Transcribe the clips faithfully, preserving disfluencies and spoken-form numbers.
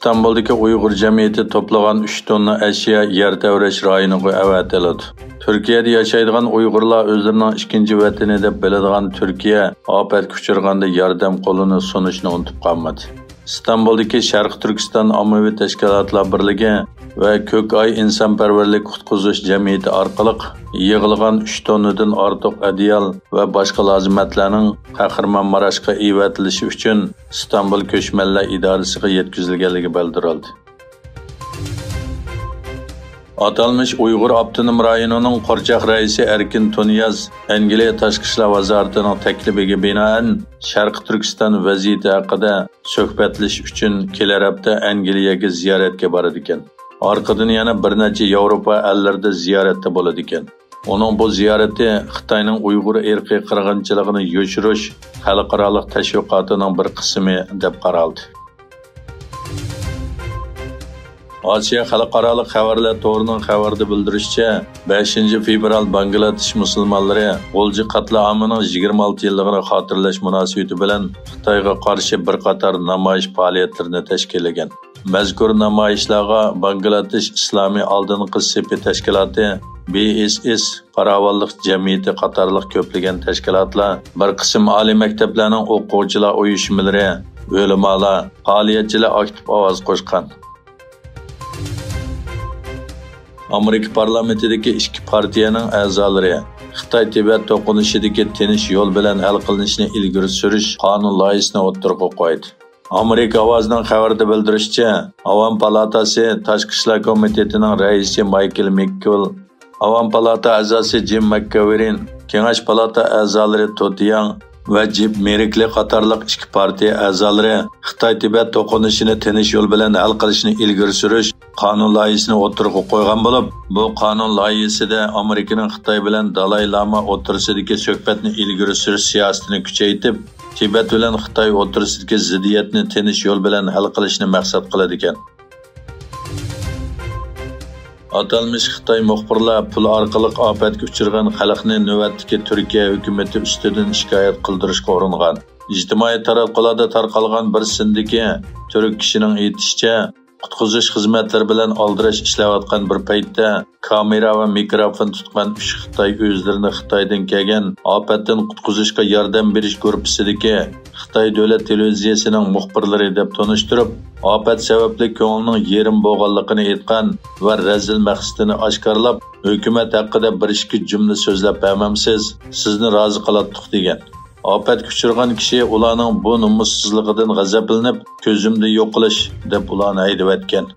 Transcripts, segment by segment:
ئىستانبۇلدىكى ئۇيغۇر جەمئىيىتى توپلىغان ئۈچ توننا ئەشيا يەر تەۋرەش رايونىغا ئەۋەتىلىدۇ. تۈركىيەدە ياشايدىغان ئۇيغۇرلار ئۆزلىرىنىڭ ئىككىنچى ۋەتىنى دەپ بىلىدىغان تۈركىيە ئاپەتكە ئۇچرىغاندا ياردەم قولىنى سۇنۇشنى ئۇنتۇپ قالمىدى. ئىستانبۇلدىكى شەرقىي تۈركىستان ئاممىۋى تەشكىلاتلار بىرلىكى ۋە كۆك ئاي ئىنسانپەرۋەرلىك قۇتقۇزۇش جەمئىيىتى ئارقىلىق يىغىلغان ئۈچ توننىدىن ئارتۇق ئەدىيال ۋە باشقا لازىمەتلەرنىڭ قەھرىمانماراشقا ئېۋەتىلىشى ئۈچۈن ئىستانبۇل كۆچمەنلەر ئىدارىسىغا يەتكۈزۈلگەنلىكى بىلدۈرۈلدى. ئاتالمىش ئۇيغۇر ئاپتونوم رايونىنىڭ قورچاق رەئىسى ئەركىن تۇنىياز ئەنگلىيە تاشقى ئىشلار ۋازارىتىنىڭ تەكلىپىگە بىنائەن، شەرقىي تۈركىستان ۋەزىيىتى ھەققىدە سۆھبەتلىشىش ئۈچۈن كېلەر ھەپتە ئەنگلىيەگە زىيارەتكە بارىدىكەن. ئارقىدىن يەنە بىر نەچچە ياۋروپا ئەللىرىدە زىيارەتتە بولىدىكەن. ئۇنىڭ بۇ زىيارىتى خىتاينىڭ ئۇيغۇر ئىرقىي قىرغىنچىلىقىنى يوشۇرۇش خەلقئارالىق تەشۋىقاتىنىڭ بىر قىسمى دەپ قارالدى. ئاسىيا خەلقئارالىق خەۋەرلەر تورىنىڭ خەۋىرىدە بىلدۈرۈشىچە، بەشىنچى فېۋرال بانگلادېش مۇسۇلمانلىرى غۇلجا قەتلىئامىنىڭ يىگىرمە ئالتە يىللىقىنى خاتىرىلەش مۇناسىۋىتى بىلەن خىتايغا قارشى بىر قاتار نامايىش پائالىيەتلىرىنى تەشكىللىگەن. مەزكۇر نامايىشلارغا بانگلادېش ئىسلامىي ئالدىنقى سېپى تەشكىلاتى، بى ئېس ئېس، پاراۋانلىق جەمئىيىتى قاتارلىق كۆپلىگەن تەشكىلاتلار، بىر قىسىم ئالىي مەكتەپلەرنىڭ ئوقۇغۇچىلار ئۇيۇشمىلىرى، ئۆلىمالار، پائالىيەتچىلەر ئاكتىپ ئاۋاز قوشقان. ئامېرىكا پارلامېنتىدىكى ئىككى پارتىيەنىڭ ئەزالىرى خىتاي تىبەت توقۇنۇشىدىكى تىنچ يول بىلەن ھەل قىلىنىشىنى ئىلگىرى سۈرۈش قانۇن لايىھىسىنى ئوتتۇرىغا قويدى. ئامېرىكا ئاۋازىنىڭ خەۋىرىدە بىلدۈرۈشىچە، ئاۋام پالاتاسى تاشقى ئىشلار كومىتېتىنىڭ رەئىسى مايكل مىككول، ئاۋام پالاتا ئەزاسى جىم ماكگاۋېرىن، كېڭەش پالاتا ئەزالىرى توتياڭ ۋە جىپ مېركلى قاتارلىق ئىككى پارتىيە ئەزالىرى خىتاي تىبەت توقۇنۇشىنى تىنچ يول بىلەن ھەل قىلىشنى ئىلگىرى سۈرۈش قانۇن لايىھىسىنى ئوتتۇرىغا قويغان بولۇپ، بۇ قانۇن لايىھىسىدە ئامېرىكىنىڭ خىتاي بىلەن دالاي لاما ئوتتۇرىسىدىكى سۆھبەتنى ئىلگىرى سۈرۈش سىياسىتىنى كۈچەيتىپ، تىبەت بىلەن خىتاي ئوتتۇرىسىدىكى زىددىيەتنى تىنچ يول بىلەن ھەل قىلىشنى مەقسەت قىلىدىكەن. ئاتالمىش خىتاي مۇخبىرلار پۇل ئارقىلىق ئاپەتكە ئۇچرىغان خەلقنى نۆۋەتتىكى تۈركىيە ھۆكۈمىتى ئۈستىدىن شىكايەت قىلدۇرۇشقا ئۇرۇنغان. ئىجتىمائىي تاراتقۇلاردا تارقالغان بىر سىندىكى تۈرك كىشىنىڭ ئېيتىشىچە، قۇتقۇزۇش خىزمەتلىرى بىلەن ئالدىراش ئىشلەۋاتقان بىر پەيتتە، كامېرا ۋە مىكروفون تۇتقان ئۈچ خىتاي ئۆزلىرىنى خىتايدىن كەلگەن ئاپەتتىن قۇتقۇزۇشقا ياردەم بېرىش گۇرۇپپىسىدىكى خىتاي دۆلەت تېلېۋىزىيەسىنىڭ مۇخبىرلىرى دەپ تونۇشتۇرۇپ، ئاپەت سەۋەبلىك كۆڭلىنىڭ يېرىم بولغانلىقىنى ئېيتقان ۋە رەزىل مەقسىتىنى ئاشكارىلاپ، ھۆكۈمەت ھەققىدە بىر ئىككى جۈملە سۆزلەپ بەرمەمسىز، سىزنى رازى قىلاتتۇق، دېگەن. ئاپەتكە ئۇچرىغان كىشى ئۇلارنىڭ بۇ نومۇسسىزلىقىدىن غەزەپلىنىپ، كۆزۈمدە يوقىلىش، دەپ ئۇلارنى ھەيدىۋەتكەن.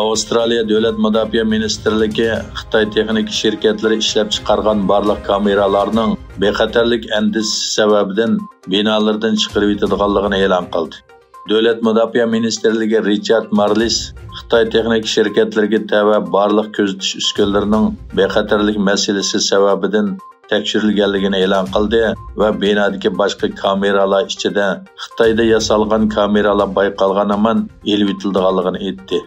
ئاۋسترالىيە دۆلەت مۇداپىئە مىنىستىرلىكى خىتاي تېخنىكا شىركەتلىرى ئىشلەپچىقارغان بارلىق كامېرالارنىڭ بىخەتەرلىك ئەندىزىسى سەۋەبىدىن بىنالىرىدىن چىقىرىۋېتىدىغانلىقىنى ئېلان قىلدى. دۆلەت مۇداپىئە مىنىستىرلىكى رىچارد مارلىس خىتاي تېخنىكا شىركەتلىرىگە تەۋە بارلىق كۆزىتىش ئۈسكۈنىلىرىنىڭ بىخەتەرلىك مەسىلىسى سەۋەبىدىن تەكشۈرۈلگەنلىكىنى ئېلان قىلدى ۋە بىنادىكى باشقا كامېرالار ئىچىدە خىتايدا ياسالغان كامېرالار بايقالغان ھامان ئېلىۋېتىلىدىغانلىقىنى ئېيتتى.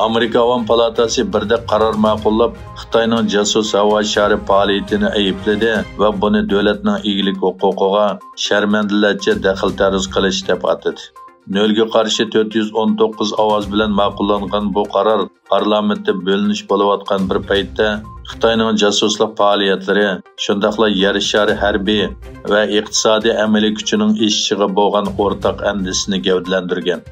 ئامېرىكا ئاۋام پالاتاسى بىردەك قارار ماقۇللاپ، خىتاينىڭ جاسۇس ھاۋا شارى پائالىيىتىنى ئەيىبلىدى ۋە بۇنى دۆلەتنىڭ ئىگىلىك ھوقۇقىغا شەرمەندىلەرچە دەخلى تەرۇز قىلىش دەپ ئاتىدى. نۆلگە قارشى تۆت يۈز ئون توققۇز ئاۋاز بىلەن ماقۇللانغان بۇ قارار پارلامېنتتا بۆلۈنۈش بولۇۋاتقان بىر پەيتتە، خىتاينىڭ جاسۇسلۇق پائالىيەتلىرى، شۇنداقلا يەر شارى ھەربىي ۋە ئىقتىسادىي ئەمەلىي كۈچىنىڭ ئېشىشىغا بولغان ئورتاق ئەندىزىسىنى گەۋدىلەندۈرگەن.